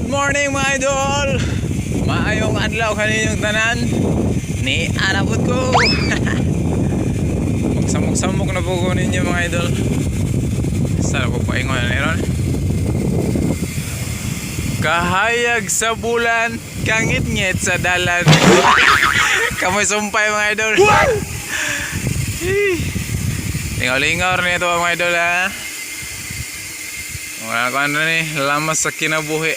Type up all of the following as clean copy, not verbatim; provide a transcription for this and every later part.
Good morning, mga idol! Maayong adlaw kaninyong tanan. Ni anapot ko. Magsamok-samok na po ko ninyo, mga idol. Sana ko paingon na ron. Kahayag sa bulan, kangit-ngit sa dalan. Kamoy sumpay, mga idol. Lingaw-lingaw rin ito, mga idol, ha. Wala ko ano ni, lamas sa kinabuhi.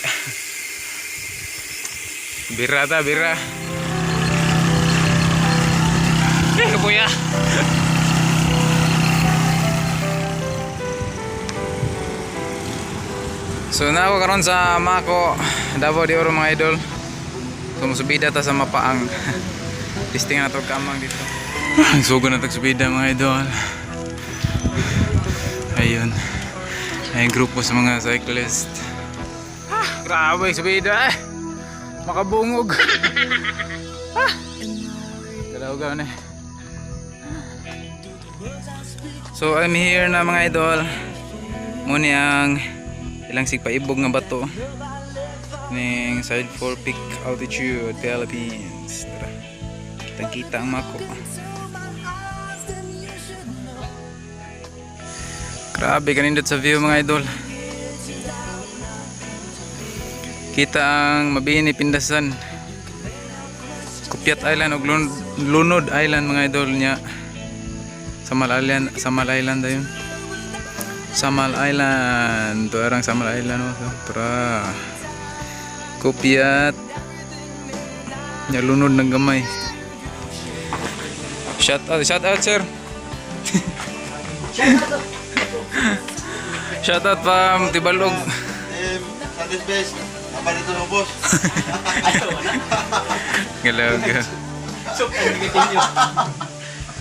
Bira ta, bira. Eh, kapuya. So na ako karon sa Maco, Davao de Oro, mga idol. So musubida ta sa Mapaang. Testing na to kamang dito. Sugo na tag subida, mga idol. Ayun. Ayun grupo sa mga cyclist. Ah, grabe subida eh. Makabungog. Ah. Galaw-gaw na eh. So I'm here na, mga idol. Muni ang ilang sigpaibog nga bato ning side 4 peak altitude Philippines. Tara. Kitang kita ang Mako. Grabe kanindot sa view, mga idol. Kita ang Mabini, Pindasan. Kopiat Island ug Lunod Island, mga idol, niya. Samal Island, Samal Island ayun. Samal Island. To arang Samal Island oh. Tara. Kopiat. Nya lunod ng gamay. Shout out, sir. Shout out from Tibalog. Team Sanders Best. Apa dito mo, boss? Galaw.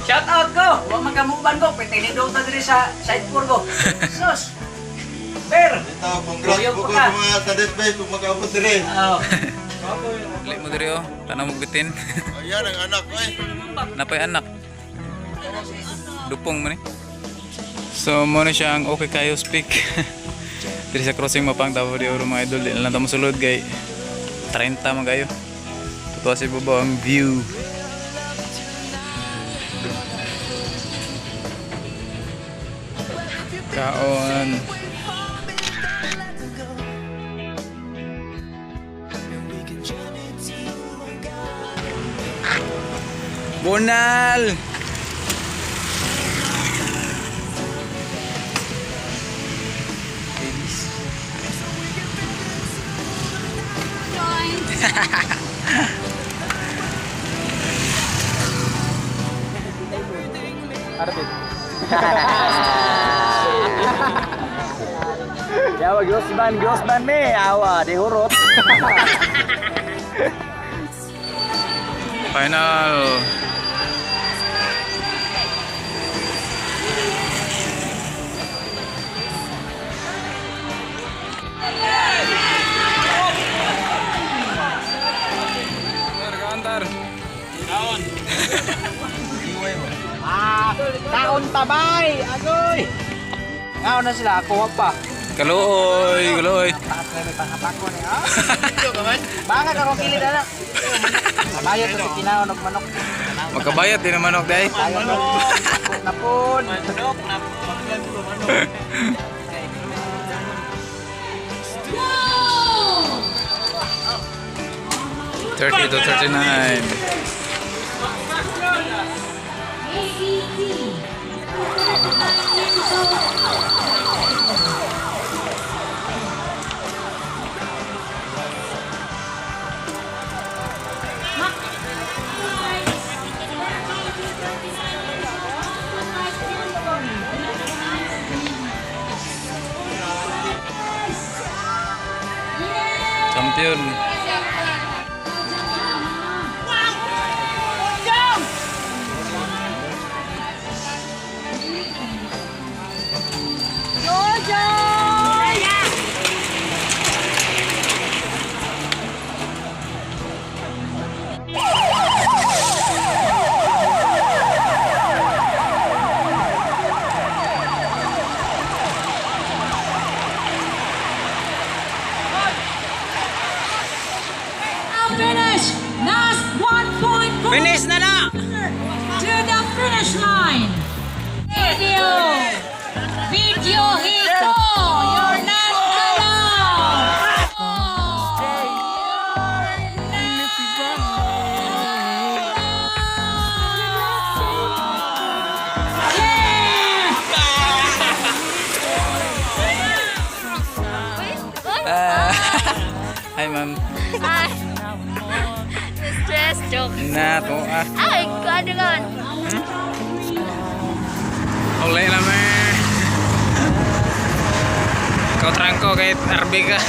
Shout out ko! Wa magkamuban ko, pwede ta diri sa side 4 ko. Sus! Per! Ito, congrats Loyal po pa ko ka. sa mga Sanders Best kung makaabot diri. Oh. Dili mo diri oh. Tanaw mo bitin. Ayan ang anak ko eh. Napay anak. Dupong mo ni. So mo na siya ang okay kayo speak. Diri sa crossing Mapang, Davao de Oro, mga idol. Di na lang ta mosulod kay 30 man kayo. Totoo sa ibabaw ang view. Kaon. Bonal! Ladies. Join. Arbit. Yawa, gross man, gross man me. Awa, di hurot. Final. Antar, antar. Ah, kaon tabay, agoy. Ngaon na sila, ako pa. Kaluoy, kaluoy. Taas na may pangapako ni ah. Bangat ako kilid ana. Kabayot sa kinaon og manok. Magkabayat din naman manok day. Bayot napon. Manok napon. Manok. 30 to 39. ABT. Champion. Jojo! Hi, ma'am. Ay. Stress joke. Na to ah. Ay, ano ka? Uli na me. Ikaw trangko kahit RB ka.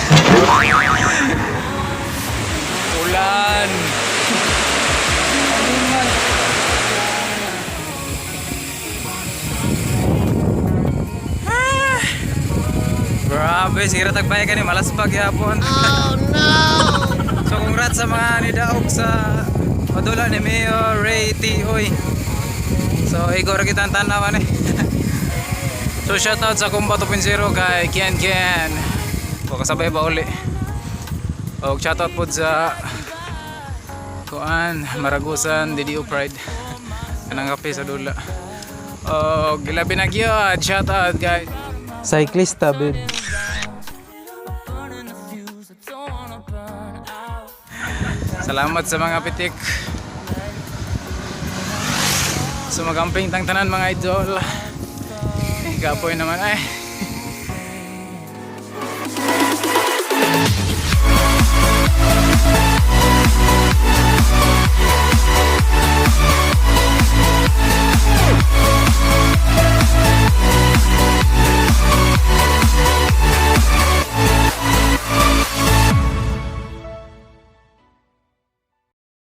Ulan. Ah. Grabe, sira tagbay ka ni malaspag yapon. Oh no. So congrats sa mga nidaog sa padula ni Mayor Ray T. Uy. So igor kita ang tanawan eh. So shoutout sa Kumba 2.0 kay Kian Kian. O kasabay ba uli? O shoutout po sa Kuan, Maragusan, DDO Pride. Anang kape sa dula. O gilabi na gyud, shoutout guys. Cyclista babe. Salamat sa mga pitik. So magamping tang tanan, mga idol. Gapoy naman ay.